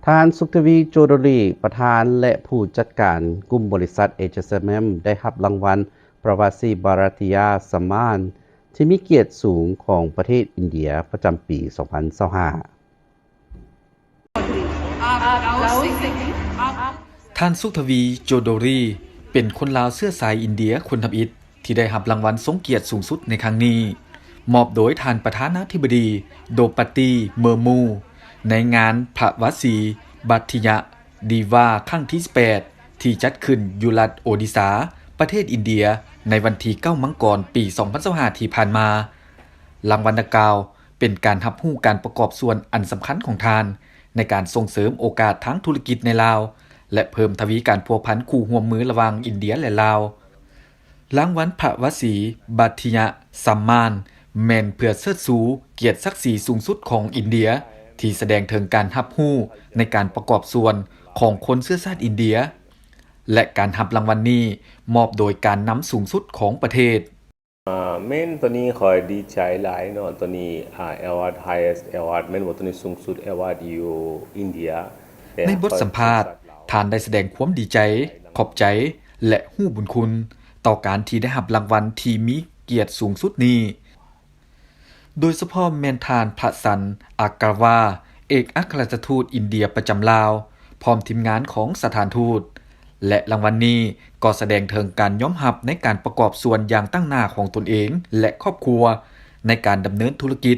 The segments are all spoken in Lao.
ທ່ານ ສຸກທະວີ ໂຈໂດລີ ປະທານ ແລະ ຜູ້ຈັດການກຸ່ມບໍລິສັດ ເອເຈຍ ເອສ ເອັມ ໄດ້ຮັບລາງວັນ ພະຣະວາສີ ບາຣັດທິຍາ ສຳມານ ທີ່ມີກຽດສູງຂອງປະເທດອິນເດຍ ປະຈຳປີສອງພັນຊາວຫ້າ. ທ່ານ ສຸກທະວີ ໂຈໂດລີ ເປັນຄົນລາວເຊື້ອສາຍອິນເດຍຄົນທຳອິດ ທີ່ໄດ້ຮັບລາງວັນຊົງກຽດສູງສຸດໃນຄັ້ງນີ້ ມອບໂດຍທ່ານປະທານາທິບໍດີ ໂດປາຕີ ເມີມູ ໃນງານພະວາສີ ບາດທິຍະ ດີວາ ຄັ້ງທີສິບແປດ ທີ່ຈັດຂຶ້ນຢູ່ລັດໂອດິຊາ ປະເທດອິນເດຍ ໃນວັນທີເກົ້າ ມັງກອນ ປີສອງພັນຊາວຫ້າ ທີ່ຜ່ານມາ. ລາງວັນດັ່ງກ່າວ ເປັນການຮັບຮູ້ການປະກອບສ່ວນອັນສຳຄັນຂອງທ່ານ ໃນການສົ່ງເສີມໂອກາດທາງທຸລະກິດໃນລາວ ແລະ ເພີ່ມທະວີການພົວພັນຄູ່ຮ່ວມມືລະຫວ່າງອິນເດຍ ແລະ ລາວ. ລາງວັນພະວາສີ ບາດທິຍະ ສຳມານ ແມ່ນເພື່ອເຊີດຊູກຽດສັກສີສູງສຸດຂອງອິນເດຍ ທີ່ສະແດງເຖິງການຮັບຮູ້ໃນການປະກອບສ່ວນຂອງຄົນເຊື້ອຊາດອິນເດຍ ແລະ ການຮັບລາງວັນນີ້ມອບໂດຍການນຳສູງສຸດຂອງປະເທດ. ອາ ແມ່ນ ຕອນນີ້ຂ້ອຍດີໃຈຫຼາຍເນາະ ຕອນນີ້ ອາ award highest award ແມ່ນບໍ່ ຕອນນີ້ສູງສຸດ award ຢູ່ອິນເດຍ. ໃນບົດສຳພາດ, ທ່ານໄດ້ສະແດງຄວາມດີໃຈ, ຂອບໃຈ ແລະ ຮູ້ບຸນຄຸນຕໍ່ການທີ່ໄດ້ຮັບລາງວັນທີ່ມີກຽດສູງສຸດນີ້. ໂດຍສະເພາະແມ່ນທ່ານ ພະສັນ ອາກາວາ ເອກອັກຄະລັດຖະທູດອິນເດຍປະຈຳລາວ ພ້ອມທີມງານຂອງສະຖານທູດ ແລະ ລາງວັນນີ້ກໍສະແດງເຖິງການຍອມຮັບໃນການປະກອບສ່ວນຢ່າງຕັ້ງໜ້າຂອງຕົນເອງ ແລະ ຄອບຄົວ ໃນການດຳເນີນທຸລະກິດ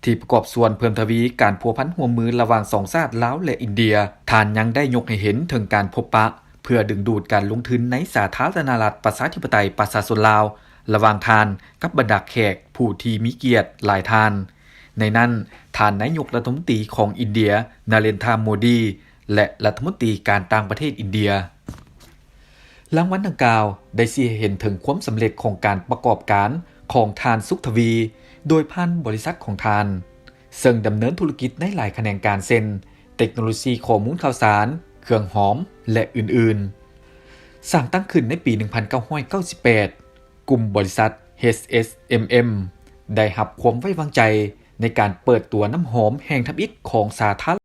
ທີ່ປະກອບສ່ວນເພີ່ມທະວີການພົວພັນຮ່ວມມືລະຫວ່າງສອງຊາດລາວ ແລະ ອິນເດຍ. ທ່ານຍັງໄດ້ຍົກໃຫ້ເຫັນເຖິງການພົບປະ ເພື່ອດຶງດູດການລົງທຶນໃນສາທາລະນະລັດປະຊາທິປະໄຕປະຊາຊົນລາວ ລະຫວ່າງທ່ານກັບບັນດາແຂກຜູ້ທີ່ມີກຽດຫຼາຍທ່ານ, ໃນນັ້ນ ທ່ານນາຍົກລັດຖະມົນຕີຂອງອິນເດຍ ນາເຣນທາ ໂມດີ ແລະ ລັດຖະມົນຕີການຕ່າງປະເທດອິນເດຍ. ລາງວັນດັ່ງກ່າວໄດ້ຊີ້ໃຫ້ເຫັນເຖິງຄວາມສຳເລັດຂອງການປະກອບການຂອງທ່ານ ສຸກທະວີ ໂດຍຜ່ານບໍລິສັດຂອງທ່ານ ເຊິ່ງດຳເນີນທຸລະກິດໃນຫຼາຍຂະແໜງການ ເຊັ່ນ ເຕັກໂນໂລຊີຂໍ້ມູນຂ່າວສານ, ເຄື່ອງຫອມ ແລະ ອື່ນໆ. ສ້າງຕັ້ງຂຶ້ນໃນປີໜຶ່ງພັນເກົ້າຮ້ອຍເກົ້າສິບແປດ, ກຸ່ມບໍລິສັດ ເອສ ເອສ ເອັມ ເອັມ ໄດ້ຮັບຄວາມໄວ້ວາງໃຈໃນການເປີດຕົວນ້ຳຫອມແຫ່ງທຳອິດຂອງສາທາລະ